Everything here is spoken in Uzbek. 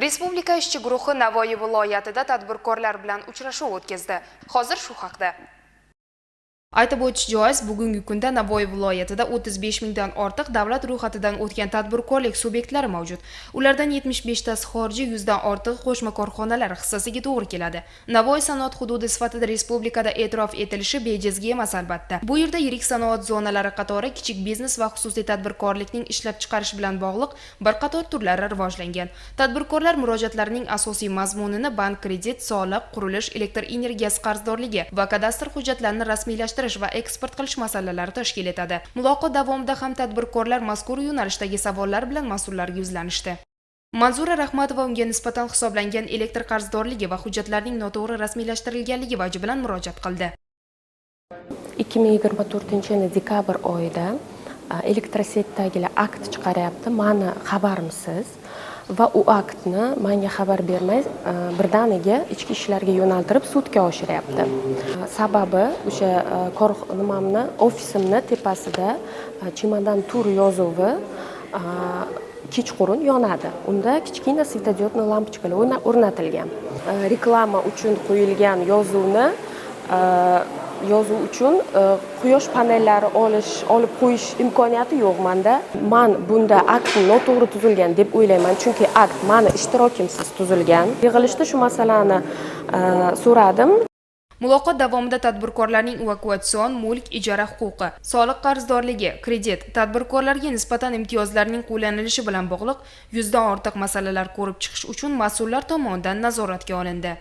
Respublika ishchi guruhi Navoiy viloyatida tadbirkorlar bilan uchrashuv o'tkazdi. Hozir shu haqda. Aytib o'tish joiz, bugungi kunda Navoiy viloyatida 35 mingdan ortiq davlat ro'yxatidan o'tgan tadbirkorlik subyektlari mavjud. Ulardan 75 tasi xorijiy, 100 dan ortig'i qo'shma korxonalar hissasiga to'g'ri keladi. Navoiy sanoat hududi sifatida respublikada e'tirof etilishi bejizga emas albatta. Bu yerda yirik sanoat zonalari qatori kichik biznes va xususiy tadbirkorlikning ishlab chiqarish bilan bog'liq bir qator turlari rivojlangan. Tadbirkorlar murojaatlarining asosiy mazmunini bank kredit, soliq, qurilish, elektr energiyasi qarzdorligi va kadastr hujjatlarini rasmiylashtirish va eksport qilish masalalari tashkil etadi. Muloqot davomida ham tadbirkorlar mazkur yo'nalishdagi savollar bilan mas'ullarga yuzlanishdi. Manzura Rahmatova unga nisbatan hisoblangan elektr qarzdorligi va hujjatlarning noto'g'ri rasmiylashtirilganligi vaji bilan murojaat qildi. 2024-yil dekabr oyida elektrosetdagilar akt chiqaryapti, mani xabarimsiz va u aktni menga xabar bermay birdaniga ichki ishlarga yo'naltirib sudga oshiryapti. Sababi o'sha nimamni, ofisimni tepasida chemodan tur yozuvi kechqurun yonadi. Unda kichkina svetodiodli lampochkalar o'rnatilgan. Reklama uchun qo'yilgan yozuvni yozuv uchun quyosh panellari olib qo'yish imkoniyati yo'q menda. Man bunda akt noto'g'ri tuzilgan deb o'ylayman, chunki akt mani ishtirokimsiz tuzilgan. Yig'ilishda shu masalani so'radim. Muloqot davomida tadbirkorlarning evakuatsion, mulk, ijara huquqi, soliq qarzdorligi, kredit, tadbirkorlarga nisbatan imtiyozlarning qo'llanilishi bilan bog'liq 100 dan ortiq masalalar ko'rib chiqish uchun mas'ullar tomonidan nazoratga olindi.